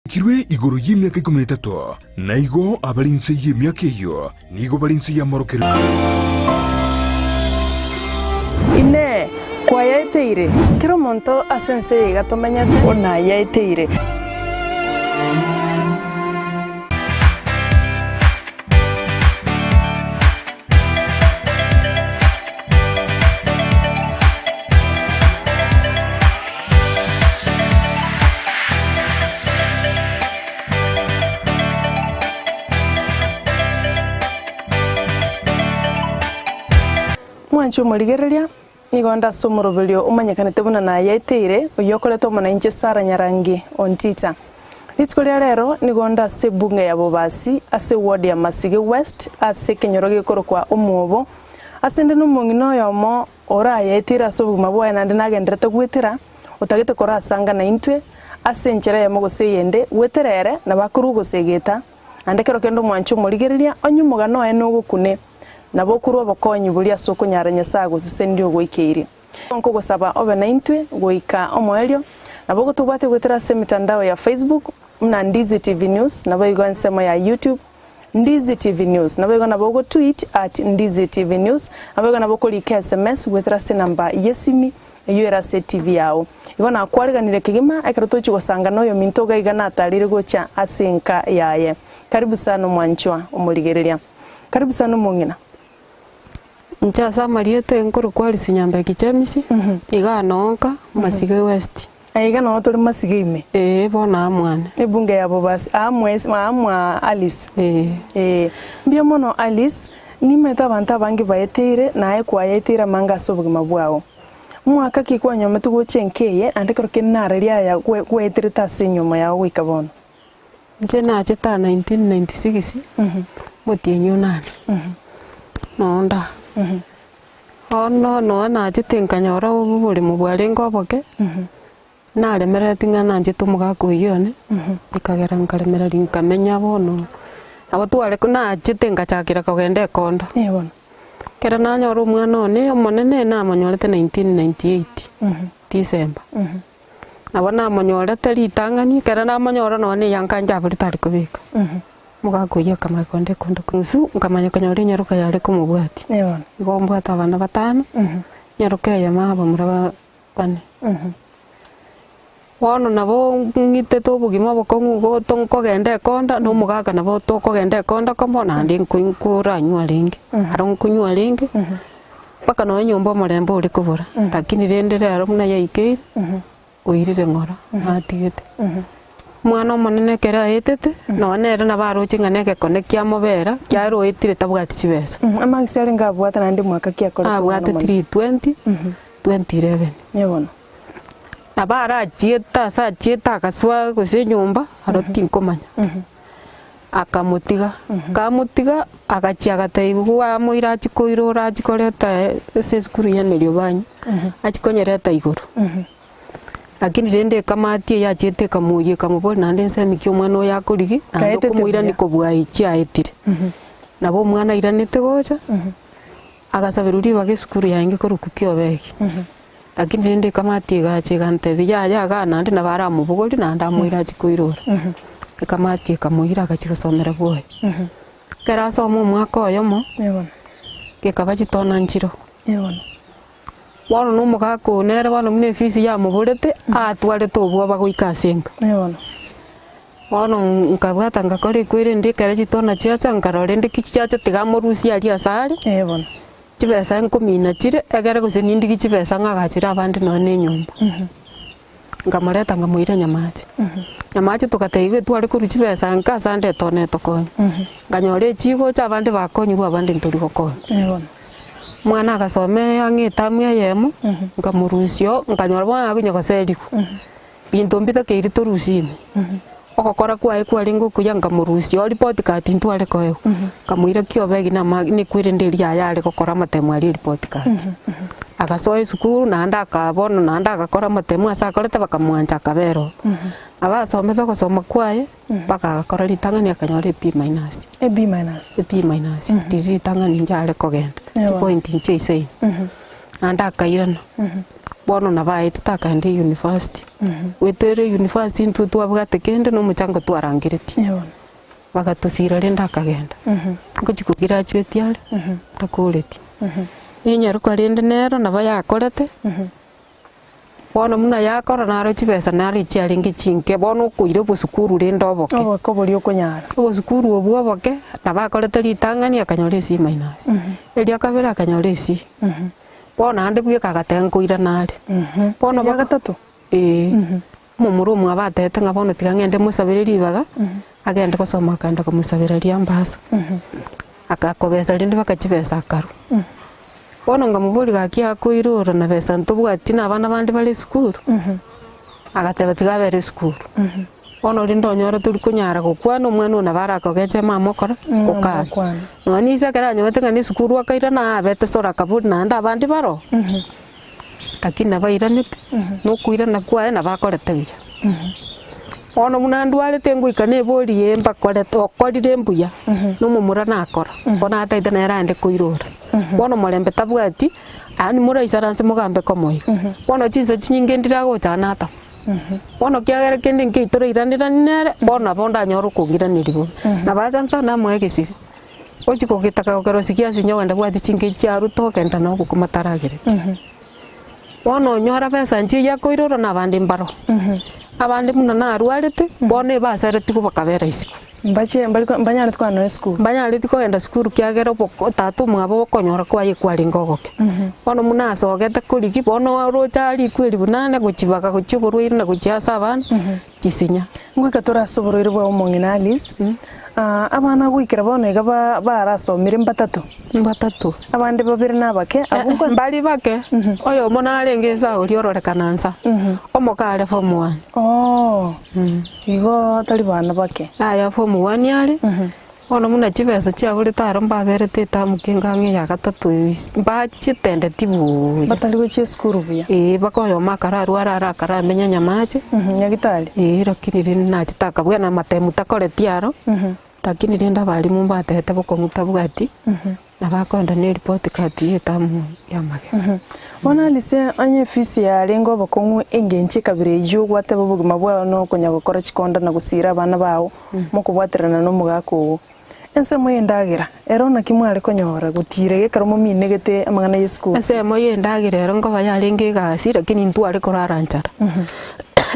Kirwe igoro y'emiaka 13, na igo abare inse y'emiaka eyio nigo bare inse y'amorokererio. Inee! Kwayaeteire? Kera omonto ase ense eye iga tomenyete onayaeteire. Mwanche omorigereria, nigo nde ase omoroberio omanyekanete buna nayaeteire, oyio okoreta omonainche Sarah Nyarangi Ontita. Rituko ria rero nigo nde ase ebunge ya Bobasi, ase eward ya Masige West, ase ekenyoro gekorokwa Omwobo, ase nde nomong'ina oyomo orayaeteire ase obogima bwaye naende nagendererete gwetera, otagete korasanga naintwe ase enchera eyemo gose eyende, gwetera ere nabo akorwa ogosegeta, naende kero kende omwanche omorigereria, onye omogano oye nogokune, nabo okorwa obokonyi boria ase okonyara Nyasae agosesenirie ogoikeirie. Nkogosaba obe naintwe goika omoerio, nabo ogotobwatia goetera ase emitandao ya Facebook buna Ndizi TV News, naboigo ensemo ya YouTube Ndizi TV News, naboigo nabo ogotweet at Ndizi TV News, naboigo nabo okorika sms goetera ase enamba y'esimi eyio ere ase TV yao. Igo nakwariganire kegima ekero tochia gosanga noyominto iga iga natarire gocha ase enka yaye. Karibu sana omwanchwa omorigereria. Karibu sana omong'ina. Inche ase amarieta nkorokwa Alice Nyambeki James, igaa nonka Masige West. Aye iga noo tore Masige ime? Ee bono aa mwane. Ebunge ya Bobasi, aa mwa aa mwa Alice? Ee. Ee. Mbuya mono Alice, nimaete abanto abange baeteire naye kwayaeteire amange ase obogima bwao. Omwaka ki kwanyomete gocha enka eye, naende ekero kende nararia aya gwaeterete ase enyiomo yao goika bono? Inche nachete aa 1996, omotienyi onane, nonde aa. Bono nonya nachete nkanyora oboremo bwarenge oboke, naremereretie ng'a nanchete omogaka oyio one, ekagera nkaremereria nkamenya bono, nabo tware nachete ngachakera kogenda ekondo. Ekero nanyora omwana one omonene namonyorete 1998, December. Nabo namonyorete ritang'ani, ekero namonyora nonya na eyanka nchaboria tari kobeka. Omogaka oyio akamanya konde konde nusu, nkamanya konyora enyaroka yare komobwatia. Igo mbwate abana batano, enyaroka eyemo abamura ba bane. Bono nabo ng'itete obogima obokong'u igo to nkogenda ekonda, na omogaka nabo tokogenda ekonda komo naende nko nkoranywa arenge, aro nkonywa arenge. Mpaka nonya enyomba omorembe ore kobora, lakini rende rero buna yaikeire, oirire ng'ora, natigete. Omwana omonene ekero aetete, nonya nere nabo aroche ng'a na egekone kiamobera, kiaye oetire tabwati chibesa. Amagisi arenge abwate naende mwaka ki akorete omwana Abwate omonene? 320, 2011. Ee bono. Nabo arachiete ase achiete agasoa gose enyomba, aro tinkomanya. Akamotiga, kamotiga agachia agatebiwa amoire achie koirora achie koreta ase esukuru ya Emerio Banyi, achie konyereta igoro. Lakini rende ekamati eye yachiete ekamoyia ekamoboria naende ensemo ki omwana oyo akorigia, naende Kaetete okomoirania buya. kobua echi aetire. Nabo omwana airanete gocha, agasaberwa ribaga esukuru yaye korokwa Kiobegi. Lakini rende ekamati egacha egantebia, yaya igaa naende nabo aramobogorie naende amoire achie koirora. Ekamati ekamoira agachia gosomera bwoye. Ekero asoma omwaka oyomo, gekaba chitona nchiro. Bono na omogaka oyo nere bono buna efees yamoborete, atwarete obwoba goika ase enka. Bono nkabwata ngakora ekweri ende ekero chitona chiacha nkarora rende ki chiacha tiga amorusie aria ase are. Chibesa nkomina chire, egere gose nindigie chibesa ng'agachere abande nonya na enyomba. Nkamoreta nkamoira Nyamache. Nyamache togatebiwa etware korwa chibesa nka ase ande etone etokonye. Nkanyora echigocha abande bakonyirwe abande ntori gokonya. Omwana agasoma ang'e etamu eyemo, nkamorusia oo, nkanyora bono akonya goserigwa. Binto mbitakeiri torusie ime. Ogokora kwaye kwarenge okuya nkamorusia oo report card ntware koegwa. Nkamoira kiobegi na ama nekwerende eria yaye are gokora amatemo aria ereport card. Agasoa esukuru naende aka bono naende agakora amatemo ase akorete bakamwancha akabera oo. Nabo asomete ogosoma kwaye mpaka agakora ritang'ani akanyora e B minus. E B minus. E B minus, riria ritang'ani inche are kogenda, chipoint nchiaisaine. Naende akairana. Bono nabo aetete akaenda eyunifasiti, goetera eyunifasiti intwe twabwate kende na omochango twarangeretie. Bagatosira rende akagenda, ngochia kograduate are, takoreti. Nenyaroka rende nero nabo yakorete, bono buna yakora naro chibesa naro echiarenge chinke, bono okoira obosukuru rende oboke. Oboke oboria okonyara. Obosukuru obwo oboke, nabo akorete ritang'ani akanyora esi minus, eria kabere akanyora esi. Bono naende bweka agateba nkoirana are. Bono Eria baka gatato? Ee. Omomura omwabo atebete ng'a bono tiga ng'ende mosabere ribaga, agende gosoma akaenda komosabera riambaso. Akakobesa rende mpaka chibesa akarwa. Bono nkamoboria gaki akoira oro na besa ntobwati na abana bande bare esukuru? Agateba tiga abere esukuru. Bono rende onyore tori konyara gokwana omwana oyo nabo arakogeche mama okore gokana. Gokwana. Nonya na ise ekero anyorete ng'a na esukuru akairana abete sore akaboria naende abande baroo. Lakini nabo airanete, na okoirana kwaye nabo akorete buya. Bono buna ndwarete ngoika nebori eye mbakorete okorire mbuya, na omomura nakora, bono ataete nere aende koirora. Bono omorembe tabwati, yaani moraisaranse mogambe komoiga. Bono chinsa chinyinge ndire agocha natama. Bono kiagera kende nkei torairanerani nere, bono nabo ndanyore okong'iraneria bobe. Nabo acha nsa namoe egesire. Ochia kogetaka gokerosia giasinye ogenda bwate chinka chiarutwa ogenda na obokima taragereti. Bono onyora besa nchiya akoirora na abande mbaro. Abande buna narwarete, bono ebaseretigwe bakabera isiko. Mbache mbari mbanyareti kogenda nonya esukuru. Mbanyareti kogenda sukuru kiagera oboko tata omwabo okonyora kwaye kwarenge ogoke. Bono buna asogete korigia, bono oroche arikwe eribu nane gochibaga gochia oborwaire na gochia ase abana. Chisinya. Ngoika tore ase oborwaire bwa omong'ina Alice, abana goikera bono iga barasomire mbatato. Mbatato. Abande babere nabake, abwo nkwa. Mbari bake, oyomo narenge nsa oria ororekana nsa, omoka are form one. Oo, igo tari bana bake. Yaya form one are, Bono buna chibesa chiaborete aro mbaberete etamu kenge ang'e ya gatato mbachitendeti buya. Batari gochia esukuru buya. Ee, mpaka oyomo akararwara aro akaramenya nyamache. Nyagitari. Ee, lakini rende nachete akabwena amatemu takoreti aro, lakini rende abalimu mbatebete bokong'u tabwati. Nabo akoenda ne report card ye etamu ya amagena. Bono Alice, onye efisi yarenge obokong'u engencho ekabira eyio gwateba obogima bwao na okonya gokora chikonda na gosiira abana bao mokobwaterana na omogaka oo. Ensemo y'endagera ero naki mware konyora gotiira iga ekero mominegete amang'ana ye school fees? Ensemo y'endagera ero nkoba yarenge egasi lakini ntware korara nchara.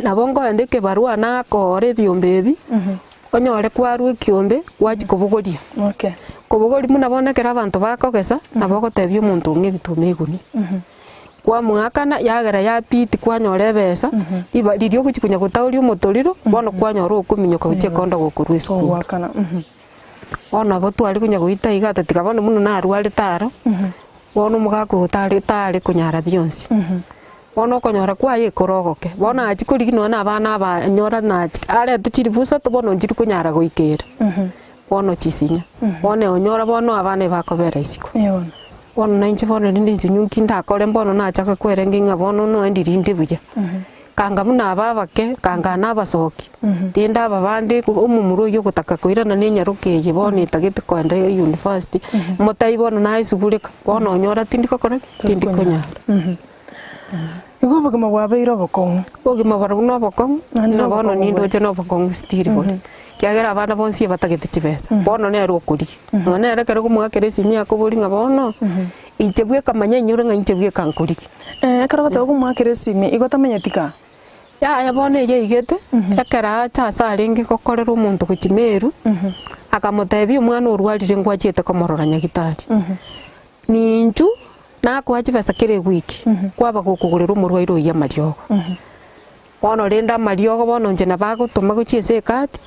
Nabo nkoenda ekebarua nakoora ebiombe ebi. Onyore kwarua ekiombe gwachia kobogoria. Okay. Kobogoria buna bono ekero abanto bakogesa, nabo ogotebia omonto ong'e ebituma egunia. Kwamoakana yagera yapiti kwanyora ebesa, riba riria ogochia konya gotaoria omotoriro, bono kwanyora okominyoka gochia ekondo gokorwa esukuru. Ogoakana. Bono nabo tware konya goita iga atotiga bono buna narwarete aro, bono omogaka oyo tare tare konyara bionsi. Bono okonyora kwaye ekore ogoke, bono achia korigia nonya na abana aba anyora nachi arete chilifu isato bono nchiri konyara goikera, bono chisinya. Bono onyora bono abana ebakobera isiko. Bono na inche bono rende insinyo nki ndakore bono nachaka kwerenge ng'a bono noe ndirinde buya. Kanga buna aba abake, kanga na abasoki, rende aba bande omomura oyio ogotaka koirana na enyaroka eye bono etagete koenda university, motai bono naye esugureka, bono onyora tindi gokora ki? Tindi konyara. Igo obogima bwabeire obokong'u. Obogima barobwo na obokong'u, Naende na bono obokong'u nindoche na obokong'u still bore. Ekiagera abana bonsi ebatagete chibesa, bono nere okoria. Nonya nere ekero okomoakera esimi akoboria ng'a bono, inche bweka manya inyore ng'a inche bweka nkorigia. Ekero ogoteba okomoakera esimi, igo tamanyeti kaa? Yaya bono eyio aigete, ekero acha ase arenge gokorera omonto gochia Meru, akamotebia omwana orwarire ngwachiete komorora nyagitari. Ninchu nakoa chibesa kera ewiki, kwaba gokogorera omorwaire oyio amariogo. Bono rende amariogo bono inche nabo agotoma gochia ase ekati,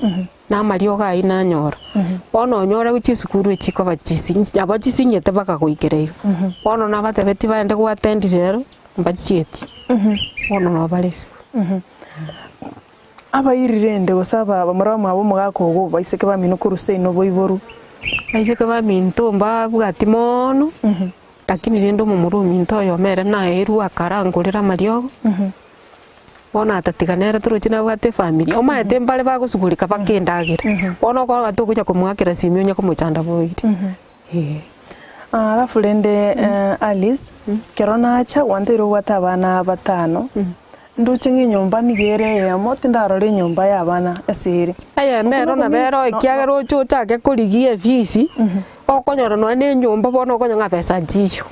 na amariogo ayio nanyora. Bono onyore gochia esukuru echi chikoba chisi nabo chisinyete mpaka goikera iga. Bono nabatebetie baende goattend rero, mbachieti, bono nabo bare esukuru. Abairi rende, gose aba bamura bamwabo omogaka ogo, baiseke bamino korwa seino boiboru. Baiseke baminto mbabwati moono, lakini rende omomura ominto oyomo ere naerwe akarangorera amariogo, bono atatiga nere toroche nabwate efamiri, omanyete mbare bagosugurika mpaka endagera, bono okogora tokonya komoakera simi onye komochanda boiri, eh. Alafu rende Alice, ekero nacha gwanteire obwate abana batano, ndoche ng'a enyomba nigo ere eyemo, tindarora enyomba ya abana ase ere. Eyemo ero nabo ero ekiagera oche ochake korigia efisi, okonyora nonya na enyomba bono okonyora ng'a besa nchiyo.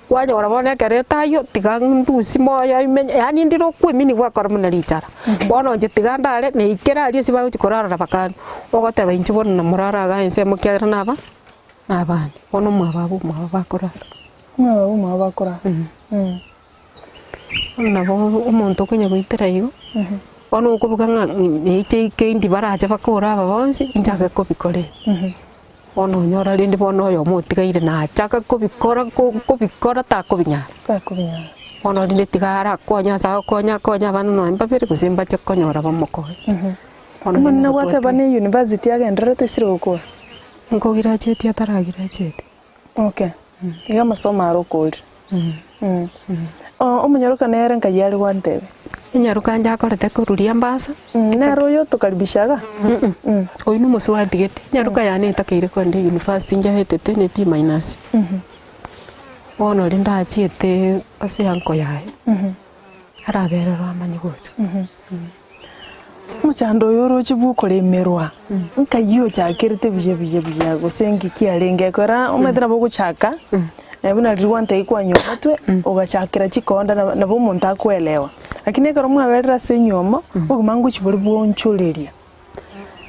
Kwanyora bono ekero etaiyo tiga ndusie moyo imenye yaani ndire okwemini gwakora buna richara. Bono inche tiga ndare naikere aria ase bagochia korarora bakanywa, ogoteba inche bono namorara igaa ensemo ekiagera naba nabane, bono omwabo omwabo bakorara. Omwabo omwabo bakorara. Bono nabo omonto okonya goitera igo, bono okobuga ng'a neche ike indi barache bakore aba bonsi, inchake kobikora ebi. Bono onyora rende bono oyomo otigaire nachaka kobikora ko kobikora takobinyara. Takobinyara. Bono rende tiga arakonye ase agokonya akonye abana nonye mbabere gose mbache konyora bamokonye. Bono Omonene nigo gwateba twateba. ne university agendererete oisire gokora? Nkograduate ataragraduate. Okay, iga amasomo aro okorire. Omonyaroka nere nkai are gwantebia? Enyaroka inche akorete koruria embasa. Nere oyo otokaribisha iga? Oyio nomosubati gete. Enyaroka yane etakeire kogenda university inche aetete ne B minus. Bono rende achiete ase eanko yaye, arabere oro amanye gocha. Omochando oyo oroche bw'okoremerwa, nkai ochakerete buya buya buya gose nki kiarenge ekero omanyete nabo ogochaka, buna riria gwantebia kwanywa omotwe, ogachakera chikonda nabo nabo omonto akoelewa. Lakini ekero mwaberire ase enyiomo, obogima ngochia bore bwoonchoreria.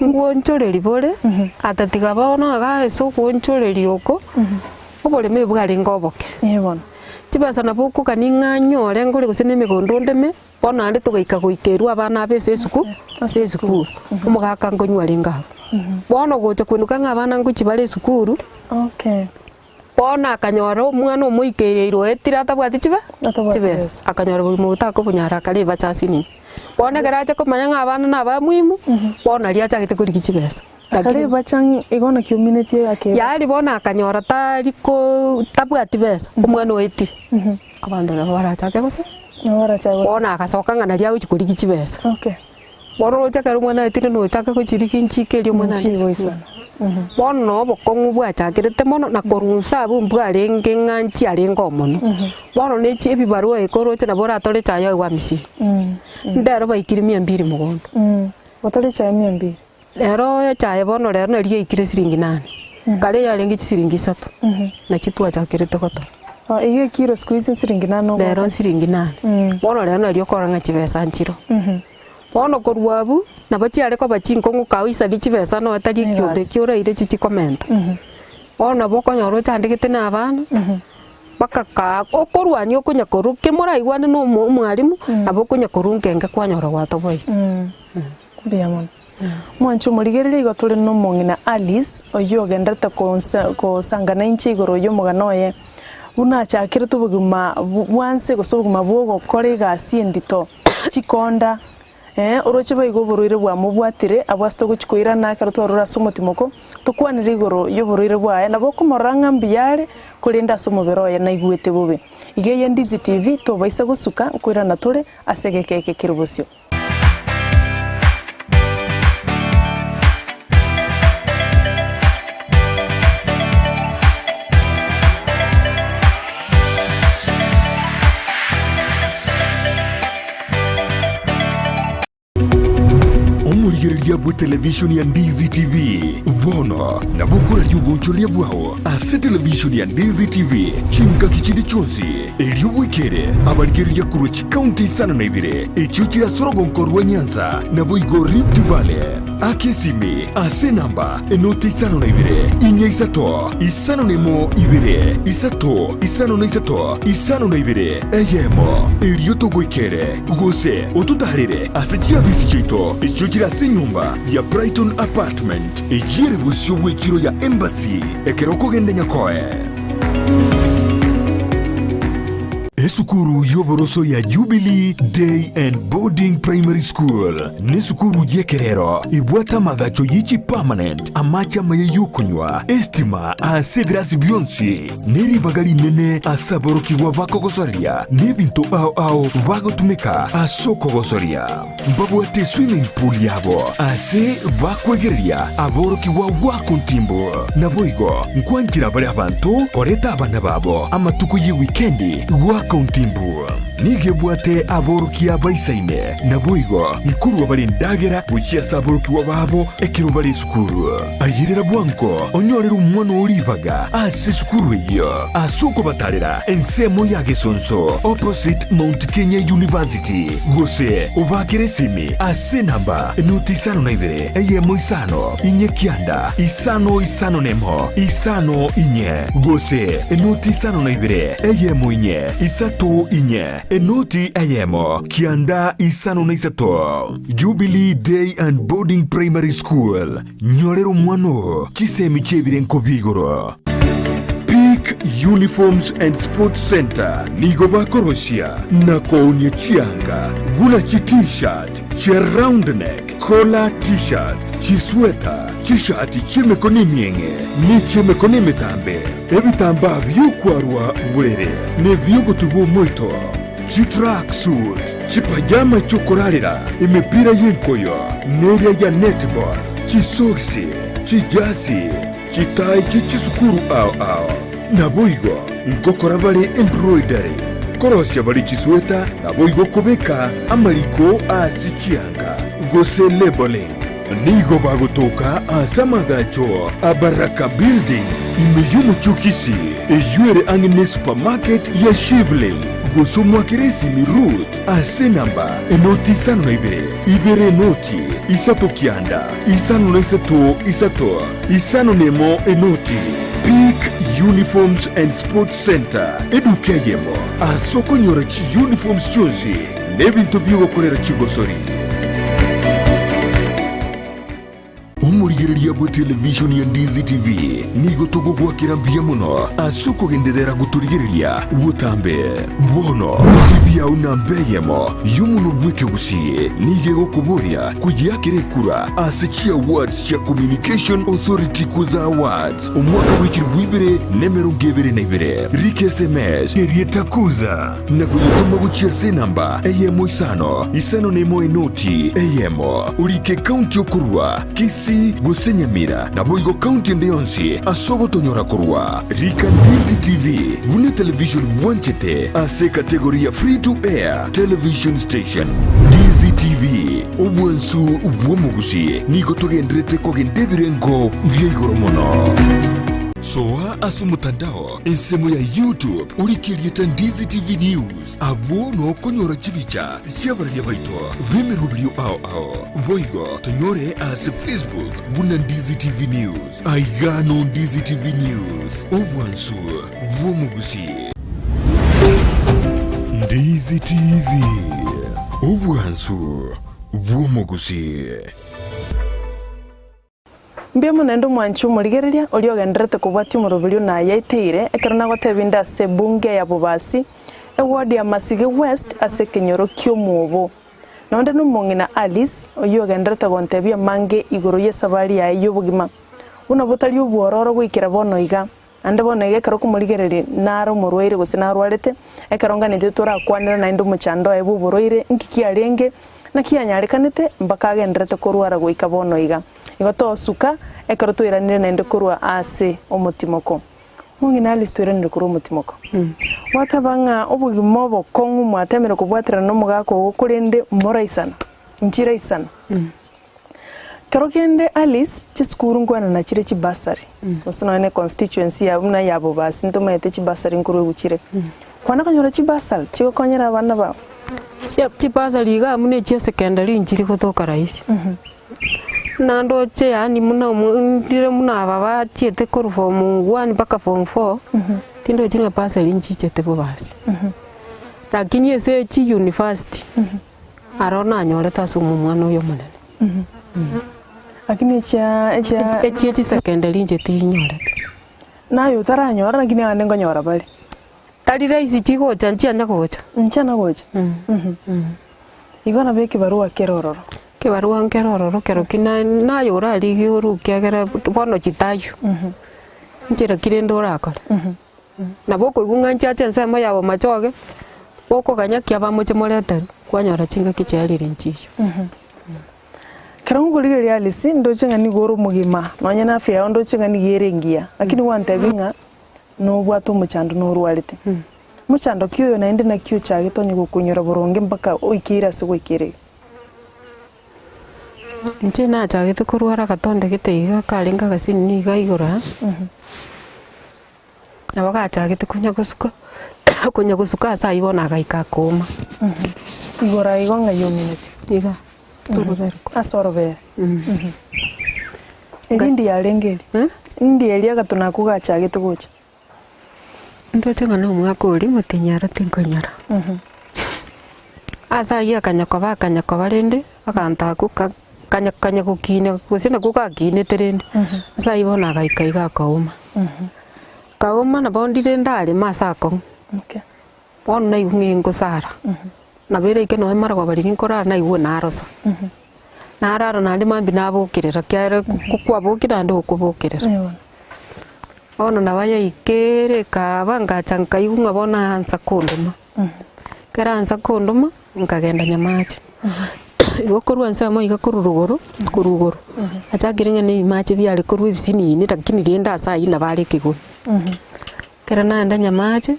Mbwoonchoreria bore, atatiga bono iga ase ogoonchoreria oko, oboremo bwarenge oboke. Ee bono. Chibesa nabo okogania ng'a nyore ngore gose na emegondo ndeme. Bono naende togaika goikerwa abana abe ase esuku ase esukuru, omogaka nkonywa arenge abwo. Bono gocha kwenuka ng'a abana ngochia bare esukuru, Okay. bono akanyora omwana omoikereire oetire atabwati chibe Atabwati chibesa, besa. akanyora bogima obo takobonyara akareba chasini. Bono ekero acha komanya ng'a abana na abamuimu, bono naria achagete korigia chibesa. Lakini Akareba chang' igo naki ominetie akeba. yaani bono akanyora tari ko tabwati besa, omwana oetire, abanto nabo barachake gose. Nabo barachake gose. Bono agasoka ng'a naria agochia korigia chibesa. Okay. Bono roche ekero omwana aetire nochake gochirigia nchiko eria omwana aria esukuru. Nchigoisana. Bono na obokong'u bwachakerete mono na korwa inse abwo mbwarenge ng'a nchiarenge omono. Bono ne chi ebibarua eke oroche nabo oratore echaye oegwe amisiri. Ndero baikire mia mbiri mogondo. Gotore echaye mia mbiri. Rero echaye bono rero nari yaikire siringi nane, kare yarenge chisiringi isato, nachi twachakerete gotora. Oh, iga ekiro siku hizi nsiringi nane ogoaka? Rero nsiringi nane, bono rero nari okorora ng'a chibesa nchiro. Bono korwa abwo, nabo chiare koba chinkong'u kaoisani chibesa nonya tari ekiombe Egasi. ekio oraire chichikomenta. Bono nabo okonyora ochandegete na abana, mpaka kaa okorwania okonya korwa ki moraigwane na omo omwalimu, nabo okonya korwa nkenge kwanyora gwatoboire. Mbuya mono. Mwanche omorigereria igo tore nomong'ina Alice, oyio ogenderete konsa kosangana inche igoro y'omogano oye, buna achakerete obogima bwa nse gose obogima bw'ogokora egasi endito, chikonda, eh, oroche boigo oborwaire bwamobwatire, abwo ase togochia koirana ekero twarure ase omotimoko, tokwanere igoro y'oborwaire bwaye, nabo okomorora ng'a mbuya are, korende ase omobere oye naigwete bobe. Iga eye Ndizi TV, tobaisa gosuka, nkoirana tore ase egeka eke kere bosio. Omorigereria bwe televishoni ya Ndizi TV bono nabo okoraria obonchoreria bwao ase televishoni ya Ndizi TV chingaki chinde chionsi. Erio bwekere abarigereria korwa chikaunti isano na ibere echio chire ase orogonko rwa Nyanza, naboigo Rift Valley. Aka esimi ase enamba enoti isano na ibere, inya isato, isano na emo ibere, isato, isano na isato, isano na ibere, eyemo. Erio togoikere, gose ototaarere ase chiabisi chiaito echio chire ase enyomba ya Brighton Apartment, eyio ere bosio bw'echiro ya Embassy, ekero okogenda Nyakoe. Esukuru y'oboroso ya Jubilee Day and Boarding Primary School nesukuru y'ekerero ebwate amagacho ye chipermanent, amache amaya y'okonywa, estima ase ebirasi bionsi, ne ribaga rinene ase aborokigwa bakogosoria n'ebinto ao ao bagotumeka ase okogosoria. Mbabwate eswimming pool yabo ase bakwegereria aborokigwa goaka ontimbu. Naboigo nkwanchera bare abanto koreta abana babo amatuko ye wikendi goaka ontimbu. Nigo ebwate aborokia baisaine, naboigo nkorua bare endagera gochia ase aborokigwa babo ekero bare esukuru. Ayerera bwango onyorere omwana oo ribaga ase esukuru eyio ase okobatarera ensemo ya Gesonso opposite Mount Kenya University gose obaakere esimi ase enamba enoti isano na ibere eyemo isano inye kianda isano isano nemo isano inye gose enoti isano na ibere eyemo inye isato inye enoti eyemo kianda isano na isato. Jubilee Day and Boarding Primary School, Nyorera omwana oo chisemi chi'ebirenko bia igoro. Peak Uniforms and Sports Centre nigo bakorosia na koonia chianga buna chi T-shirt, chia round neck, collar T-shirts, chisweta, chishati chi'emekono emieng'e ne chi'emekono emetambe, ebitambaa bi'okwarwa borere na ebi'ogotuba omoito, chitrack suit, chipajama chi'okorarera, emepira y'enkoyo, neria ya netball, chisogisi, chijasi, chitai chie chisukuru ao ao. Naboigo ngokora bare embroidery, korosia bare chisweta, naboigo kobeka amariko ase chianga, gose labelling. Nigo bagotoka ase amagacho a Baraka Building ime y'omochie o Kisii, eyio ere ang'e ne supermarket ya Shivling, gose omoakere esimi Ruth ase enamba enoti isano na ibere, ibere enoti, isato kianda, isano na isato isato, isano na emo enoti. Peak Uniforms and Sports Centre, eduka eyemo ase okonyora chiuniforms chionsi n'ebinto bi'ogokorera chigosori. Omorigereria bwe televishoni ya Ndizi TV nigo togogwakera mbuya mono ase okogenderera gotorigereria botambe. Bono TV yao namba eyemo y'omonwa bw'ekegusii nigo egokoboria koyeakera ekura ase chiawards chia Communication Authority Kuza Awards omwaka bw'echilifu ibere na emerongo ebere na ibere. Rika SMS erieta Kuza na koyetoma gochia ase enamba eyemo isano isano na emo enoti eyemo, orike ekaunti okorua, Kisii gose Nyamira, naboigo kaunti ende yonsi ase ogotonyora korwa. Rika Ndizi TV buna etelevision bwanchete ase ekategori ya Free to Air Television Station. Ndizi TV, obwansu bw'omogusii, nigo togenderete kogenda ebirengo bia igoro mono. Soa ase omotandao Ensemo ya YouTube orike erieta Ndizi TV News, abwo nokonyora chibicha chi'abararia baito b'emeroberio ao ao. Boigo tonyore ase Facebook buna Ndizi TV News. Aiga no Ndizi TV News, obwansu bw'omogusii. Ndizi TV, obwansu bw'omogusii. Mbuya mono naende omwanchi omorigereria oria ogendererete kobwatia omoroberi one ayaeteire ekero nagotebia inde ase ebunge ya Bobasi, eward ya Masige West ase ekenyoro ki'Omwobo. Nonde nomong'ina Alice oyio ogendererete gontebia amange igoro y'esabari yaye y'obogima buna botari obwororo goikera bono iga. Naende bono iga ekero okomorigereria nare omorwaire gose narwarete, ekero nganetete torakwanera naende omochando oye bw'oborwaire nki kiarenge, naki yanyarekanete mpaka agenderete korwara goika bono iga. Igo tosuka ekero twairanire naende korwa ase omotimoko. Omong'ina Alice twairanire korwa omotimoko. Gwateba ng'a obogima obokong'u mwatemire kobwaterana na omogaka ogo korende moraisana, nchiraisana. Kero kende Alice, chisukuru nkwenana chire chibursary, gose nonya ne constituency ya buna ya Bobasi ntomaete chibursary nkorwa egochire. Kwana konyora chibursary chigokonyera abana bao? Chia chibursary iga buna echia secondary nchiri gotoka rahisi. Naende oche yaani buna omo ndire buna aba bachiete korwa form one mpaka form four, tindochi ng'a bursary nchichete Bobasi. Lakini ase chiuniversity. Aro nanyorete ase omomwana oyo omonene. Lakini echia echia Echie chisecondary inche tinyorete. Naye otaranyora lakini abande nkonyora bare. Tari rahisi chigocha nchianya gocha. Nchiana gocha? Igo nabo ekebarua kere ororo. Ekebarua nkere ororo kero ki na naye orarigie orue ekiagera bono chitayio, nchera ki rende orakore? Nabo okoigwa ng'a nchiache ensemo ya bomachoge, gokoganya ki abamoche moreterwe, kwanyora chingaki chiarire nchiyo. Ekero nkorigereria Alice, ndoche ng'a nigo ore omogima, nonye na afya yao ndoche ng'a nigo ere engiya, lakini gwantebia ng'a nobwate omochando norwarete. Mochando ki oyo naende naki ochagete onye gokonyora boronge mpaka oikeire ase gwaikeire iga? Inche nachagete korwara agatonda gete iga karenge agasini iga igoro aa, nabo gachagete konya gosuka konya gosuka ase aywo bono agaika akooma. Igoro igo ng'ai omineti? Iga, orobere. Ase orobere. Eri ndiyo arenge eri? Ndiyo eria agatona akwo gachagete gocha? Ndoche ng'a nomwaka oria motinyara tinkonyara. Ase ayio akanya koba akanya koba rende, aganto akwo ka kanya kanya gokina gose nakwo gakinete rende, ase ayio bono agaika iga akaoma. Kaoma nabo ndire ndarema ase akong'u, bono naigwa ng'a ingosara, nabo eraike nonye marogoba riria nkorara naigwe narosa. Narara naende mambia nabokerera ekiagera ko kwabokire naende okobokerera. Bono nabo yaikere ekaba ngacha nkaigwa ng'a bono aansa kondoma, ekero aansa kondoma, nkagenda Nyamache. Igo korwa ensemo iga korwa rogoro, korwa igoro, nachakire ng'a na ebimache biare korwa ebisinini lakini rende ase aywo nabo are ekegoro. Ekero naenda Nyamache,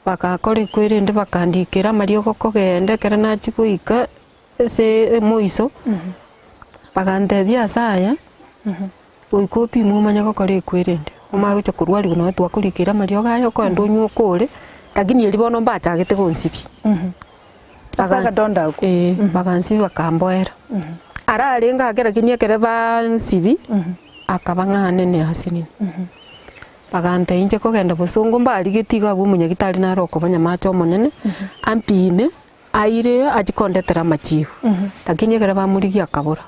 bagakora ekwerende bakandikera amariogo kogenda ekero nachia goika. Ase emoiso, bagantebia ase aya, goika opimwe omanye gokora ekwerende, omanye gocha korwariwa nonye twakorikera amariogo aya okogenda onywe okore, lakini erio bono mbachagete gonsibia. Ase akadonda akwo? Eeh, bagansibia bakamboera. Ara arenge ake lakini ekere bansibia, akaba ng'a anene asinini. Bagantebia inche kogenda bosongo mbarigetie iga abwo omonyagitari nare okoba nyamache omonene, ampime. Aire achie kondetera amachibu, lakini ekero bamorigia akabora.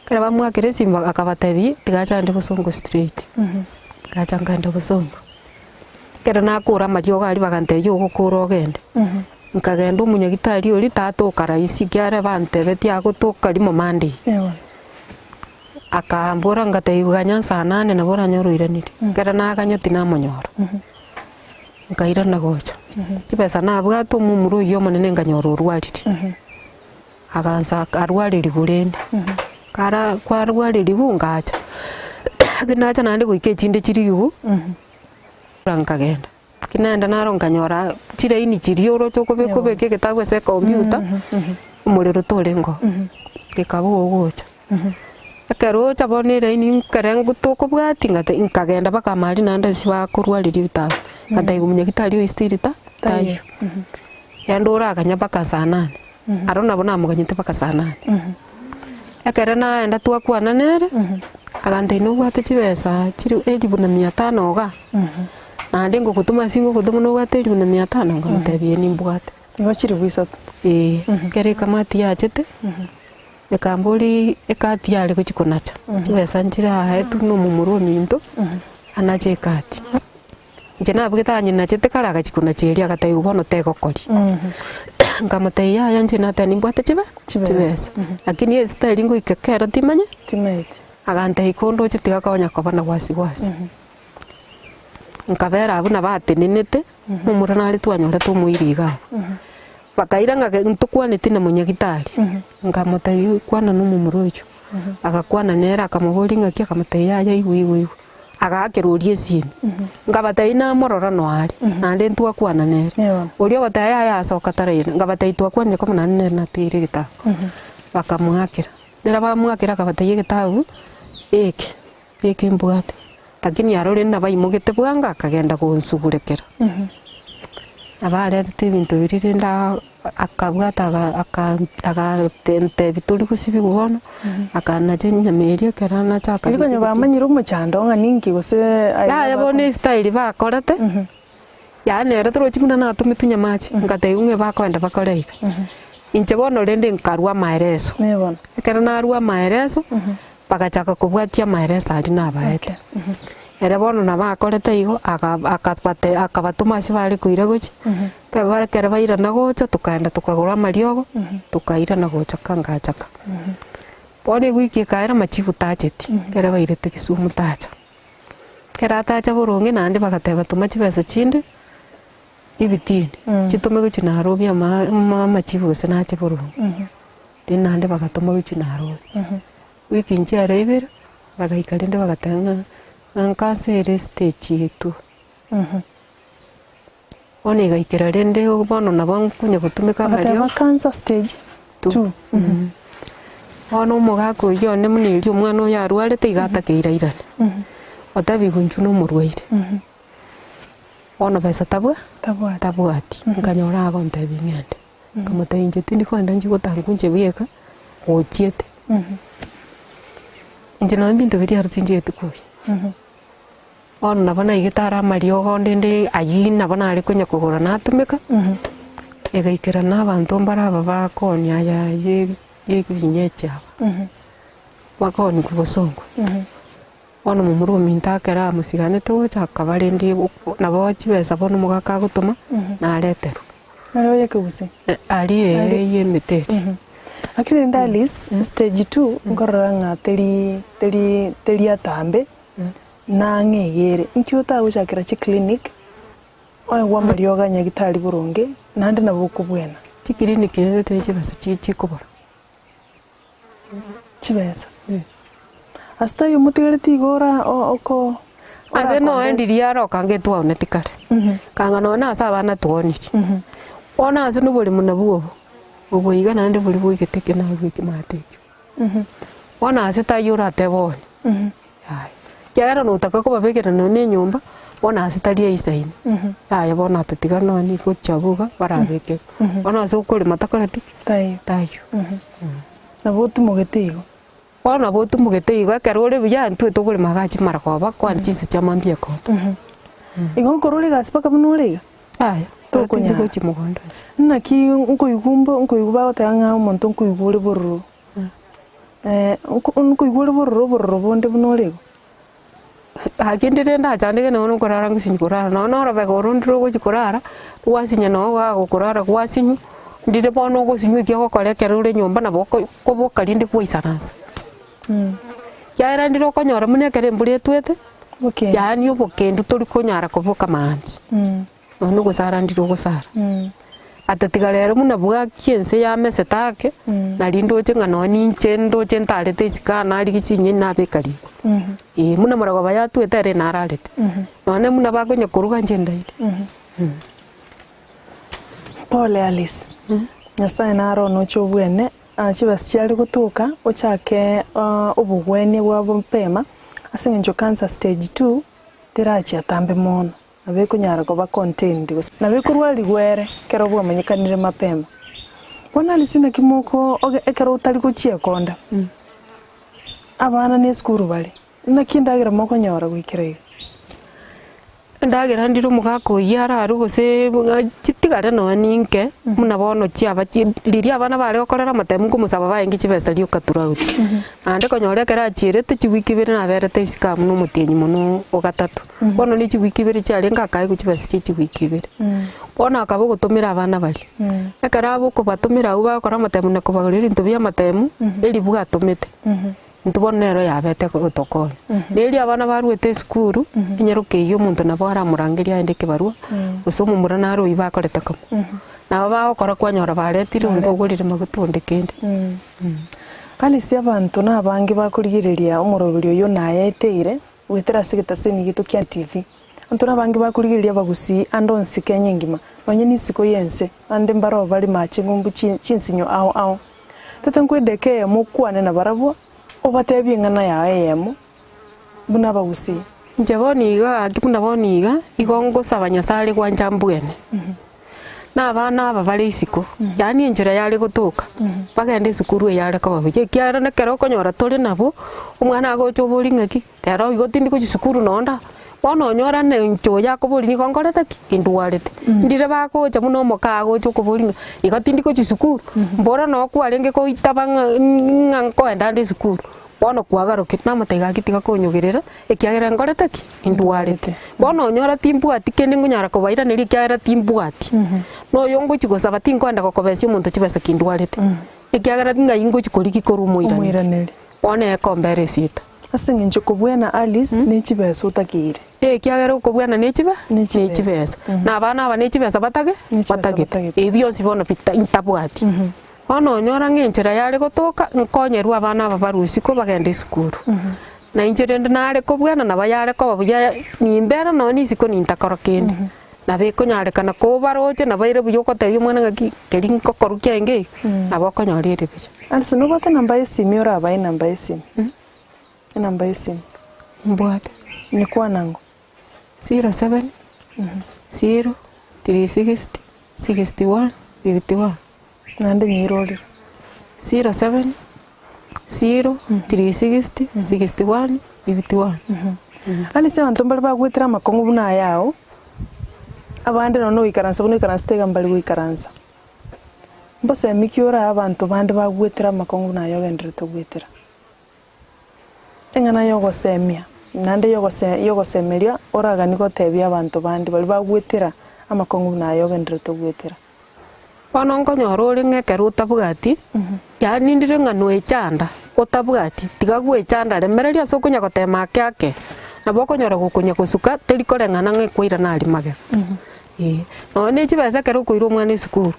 Ekero bamoakera esimo akabatebia, tiga ache ande bosongo straight. Ngacha nkaenda bosongo. Ekero nakora amariogo aria bagantebia ogokora ogende. Nkagenda omonyagitari oria tatoka rahisi ekiagera bantebetie agotoka rimo Monday. Akambora ngatebigwa ganya saa nane nabo oranyore oiranire. Ekero naganya tinamonyora. Nkairana gocha, chibesa nabwate omomura oyio omonene nkanyora orwarire, agansa arwarerigwe rende, kara kwarwarerigwe ngacha, ekero nacha naende goika echinde chirigwe, nkagenda. Ekero naenda naro nkanyora chiraini chiria oroche okobeka obeke egetabu ase ecomputer, omorero torenge oo, gekaba ogocha. Ekero ocha bono eraini nkere tokobwatia ngate nkagenda mpaka amaria naende ase bakorwaririe ebitabu, ngatebia omonyagitari oyo still ta taiyo. Naende oraganya mpaka saa nane, aro nabo namoganyete mpaka saa nane. Ekero naenda twakwana nere, agantebia nobwate chibesa chiri elifu na mia tano igaa, naende ngogotoma ase ngogotoma nobwate elifu na mia tano? Nkamotebia ee nimbwate. Igo chilifu isato. Eeh, ekero ekamati yachete. Ekamboria ekati yare gochia konacha, chibesa nchire aetwe na omomura ominto, anache ekati. Inche nabugete anyenachete kare agachia konacha eria agatebigwa bono tegokoria. Nkamotebia yaya inche nateba nimbwate chibe Chibesa. chibesa, lakini esitari ngoika kero timanye, Timaeti. agantebia kondoche tiga konya koba na wasi wasi. Nkabera abwo nabo atenenete, momura nare twanyorete omoiri iga abwo. Bakaira ng'a ntokwaneti na monyagitari, nkamotebia kwana na omomura oyio, agakwana nere akamoboria ng'aki akamotebia yaya igwe igwe igwe, agaakera oria esimi, nkabatebia namorora noe are, naende ntwakwana nere. Oria ogoteba yaya asoka tarairana, nkabatebia twakwanire komo naende nere natigeire egetabu, bakamoakera, ekero bamoakera akabatebia egetabu eke. Eke mbwate. Lakini arore nabaimogete bwango akagenda gonsugurekera. Nabo aretete ebinto biria rende akabwata agatentebia tori gosibigwa bono, akanacha enyama eria ekero anacha Erio akabeka konya bamanyire omochando ng'a ninki gose aye Yaya bono estyle bakorete, yaani ere torochi buna natometwe nyamache, ngatebigwa ng'a bakoenda bakore iga. Inche bono rende nkarwa amaereso. Ekero narwa amaereso, Bagachaka kobwatia amaereso aria nabaete. Ere bono nabo akorete igo, aka akabate akabatoma ase bare koira gochia, ekero bare ekero bairana gocha tokaenda tokagora amariogo, tokairana gocha ka ngacha ka. Bono ewiki ekaera amachibu tacheti, ekero bairete Kisumu tacha. Ekero atacha boronge naende bagateba toma chibesa chinde, ebitini, chitome gochia Nairobi ama ama amachibu gose nache boronge. Riria naende bagatoma gochia Nairobi. Wiki nchiare ibere, bagaika rende bagateba ng'a ng'a nkansa ere stage etwo. Bono egaikera rende bono nabo nkonya gotumeka Bagateba amariogo. cancer stage two. Bono omogaka oyio one buna erio omwana oyo arwarete iga atakeire airane, otebigwe inchuo na omorwaire. Bono besa tabwa Tabwati. tabwati, nkanyora agontebia ng'ende. Nkamotebia inche tindi kogenda nchie gotanga inche bweka, gochiete. Inche nonye ebinto biria aro tinchieti koyia. Bono nabo naigete are amariogo onde inde ayio nabo nare konya kogora natumeka, egaikerana abanto mbare aba bakonia aya ye ye ebinyechi aba, bakonia kobosongo. Bono momura ominto ekero amosiganete gocha akaba rende nabo chibesa bono omogaka agotoma, nareterwa. Nare oye kegusii? Aria eye ye emete eria. Lakini rende Alice, stage two nkorora ng'a teri teri teri atambe, nang'e iga ere. Nki otagochakera chiclinic, oegwe amariogo a nyagitari boronge, naende nabo okobwena. Chiclinic rende teri chibesa chi chikobora. Chibesa. Ase taiyo motigareti igo ora oko Ase noe ndiria aroka ange twaoneti kare, kanga nonya na ase abana twaonirie. Bono ase noboremo nabwo obo, obo iga naende boria boigete eke nabwo ekemate ekio. Bono ase taiyo oratebe one, yaya, ekiagera notaka kobabekera nonya na enyomba, bono ase tari aisaine, yaya bono atotiga nonya gochia abwo iga barabeke. Bono ase okorema takoreti ki? Taiyo. Taiyo. Nabo otimogete igo. Bono nabo otimogete igo ekero ore buya intwe tokorema igaa chimaragoba kwani chinsa chia mambia ekoba. Igo nkorora egasi mpaka buna ore iga? Yaya, Tokonyara. tindi gochia mogondo inche. Naki nkoigwa mbo nkoigwa bagoteba ng'a omonto nkoigwa ore bororo, nkoigwa ore bororo obororo bonde buna ore igo. Gaki ndire ndachandeke nonya nokorara ngosinyi korara, nonya na orobega oro ndire ogochi korara, gwasinya nonya gagokorara gwasinywa, ndire bono ogosinywa ekio ogokora ekero ore nyomba nabo oko okoboka rinde gwaisaransa. Ekiagera ndire okonyora buna ekero embura etwete, Obokendu. yaani obokendu tori konyara koboka maambia, nonya na ogosara ndire ogosara. Atatiga rero buna bwakia ense yamesete ake, nari ndoche ng'a nonya ninche ndoche ntarete isiko aa narigia chinyeni nabeka riko. Eeh buna morogoba yatwete ere nararete, nonya buna bakonya koruga inche ndaire. Pole Alice, Nyasaye naro onoche obwene, chibesa chiare gotoka ochake obogwenia bwa mapema, ase eng'encho cancer stage two terachi atambe mono. Nabo ekonyara koba contained gose nabo ekorwarigwa ere ekero bwamanyekanire mapema. Bono Alice naki moko oge ekero otari gochia ekonda, abana na esukuru bare, naki endagera mokonyora goikera iga? Endagera ndire omogaka oyio ararwe gose ng'a chitigare nonya ninke, buna bono chiaba chi riria abana bare gokorera amatemu nkomosaba baenge chibesa rioka throughout. Naende konyora ekero achierete chiwiki ibere naberete isiko abwo na omotienyi mono o gatato. Bono ne chiwiki ibere chiarenge akaegwa chibesa chie chiwiki ibere. Bono akaba ogotomera abana baria. Ekero abe okobatomera abwo bagokora amatemu na kobagorera ebinto bia amatemu, eribu atomete, intwe bono nero yabete gotokonya. Riria abana baruete esukuru, enyaroka eyio omonto nabo aramorangerie aende ekebarua, gose omomura naro oyio bakorete komo. Nabo bagokora kwanyora baretire onde ogorire maguta onde kende. Alice abanto nabange bakorigereria omoroberi oyio nayaeteire, Goetera ase egetaseni gieto kia TV, abanto nabange bakorigereria abagusii ande onsi Kenya engima, nonye nisiko y'ense, bande mbaroo bare mache ng'umbu chinsinyo ao ao. Tata nkwe edaka eyemo okwane nabarabwo, obatebie eng'ana yao eyemo buna abagusii. Inche bono iga gaki buna bono iga, igo ngosaba Nyasaye are gwancha mbwene. Na abana aba bare isiko, yaani enchera yare gotoka, bagende esukuru eye are koba buya, ekiagera nekero okonyora tore nabwo, omwana agocha oborie ng'aki, rero igo tindi gochia sukuru nonye nda, bono onyora na inche oyo akoboria nigo nkorete ki? Indwarete. Ndire bagocha buna omoka agocha okoboria ng'a igo tindi gochia sukuru, mbora noo kwarenge goitaba ng'a ng'a nkoenda nde esukuru. Bono kwagarokire, namotebia gaki tiga konyogerera, ekiagera nkorete ki? Ndwarete. Bono onyora timbwati kende nkonyara kobairaneria ekiagera timbwati. Na oyo ngochia gosaba tinkoenda gokobesia omonto chibesa kindwarete, ekiagera ng'ai ngochia korigia korwa omoiraneri. Omoiraneri. Bono ekombera esita. Ase eng'encho kobwena Alice ne chibesa otakeire. Ekiagera okobwena ne chibe? Ne Ne chibesa. chibesa. Na abana aba ne chibesa batage? Ne chibesa Batagete. batagete. Ebi bionsi bono bita ntabwati. Bono onyora ng'a enchera yare gotoka, nkonyerwe abana aba barwe isiko bagende esukuru. Na inche rende nare kobwena nabo yare koba buya nimbera nonye na isiko nintakora kende. Nabo ekonyarekana kobaroche nabo ere buya ogotebia omwana ng'aki keri ngokorwa kiaenge iga, nabo okonyora ere buya. Alice nobwate enamba ya esimi orabae enamba ya esimi? Enamba ya esimi. Mbwate. Nyekwana ng'o? 07 0 360 61 51. Naende nyeirorire. 07 0 360 61 51. Alice abanto mbare bagwetera amakong'u buna aya ao, abande nonya noikaransa buna oikaransete iga mbari goikaransa. Mbosemi ki orae abanto bande bagwetera amakong'u buna aya ogendererete gwetera? Eng'ana y'ogosemia, naende y'ogose y'ogosemeria oraganie gotebia abanto bande baria bagwetera amakong'u buna aya ogendererete gwetera. Bono nkonyora ore ng'a ekero otabwati, yaani ndire ng'a noechanda otabwati, tiga gwechanda remereria ase okonya gotema ake ake, nabo okonyora gokonya gosuka teri koreng'ana ng'a ekwairana aria magega. Eh, nonye ne chibesa ekero okoira omwana esukuru,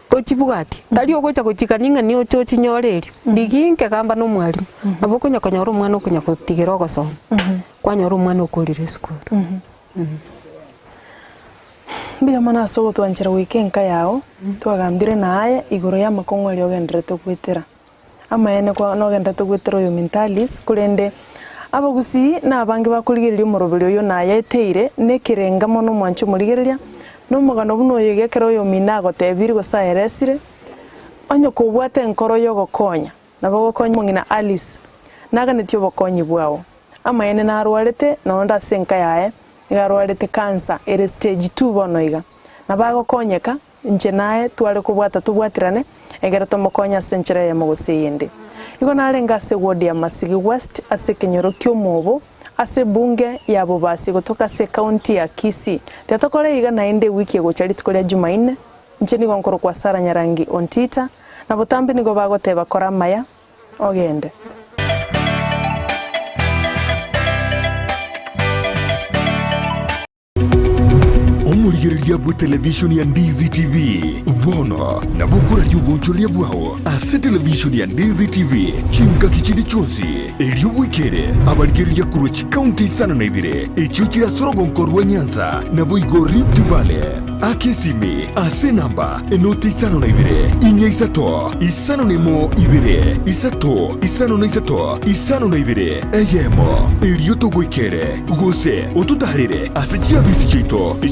tochibwati, tari ogocha gochikania ng'a nioche ochinyore erio, rigia inke gamba na omwalimu, nabo okonya konyora omwana okonya gotigera ogosoma, kwanyora omwana okorire esukuru. Mbuya mono ase ogotwanchera goika enka yao, twagambire na aye igoro y'amakong'u aria ogendererete goetera. Amaene kwa nogendererete goetera oyo mentalis, korende abagusii na abange bakorigereria omoroberi oyo nayaeteire nekerenga mono omwanche omorigereria, na omogano buna oyo iga ekero oyomino agotebirie gose aeresire, onye kobwate enkoro y'ogokonya, Nabo ogokonya omong'ina Alice naganetie obokonyi bwao. Amaene narwarete nonde ase enka yaye nigo arwarete cancer ere stage two bono iga. Nabo agokonyeka inche naye tware kobwata tobwaterane egere tomokonye ase enchera eyemo gose eyende. Igo narenge ase ward ya Masigi West ase ekenyoro ki'Omobo ase ebunge ya Bobasi gotoka ase ecounty ya Kisii. Tiatokora iga naende ewiki egocha rituko ria Jumaine Inche nigo nkorokwa Sara Nyarangi Ontita, na botambe nigo bagoteba kora amaya, ogende. Omorigereria bwe televishoni ya Ndizi TV bono nabo okoraria obonchoreria bwao ase televishoni ya Ndizi TV chingaki chinde chionsi erio bwekere abarigereria korwa chikaunti isano na ibere echio chire ase orogonko rwa Nyanza naboigo Rift Valley. Aka esimi ase enamba enoti 52 4 3 5 1 2 3 5 3 52 eyemo, erio togoikere gose ototaarere ase chiabisi chiaito.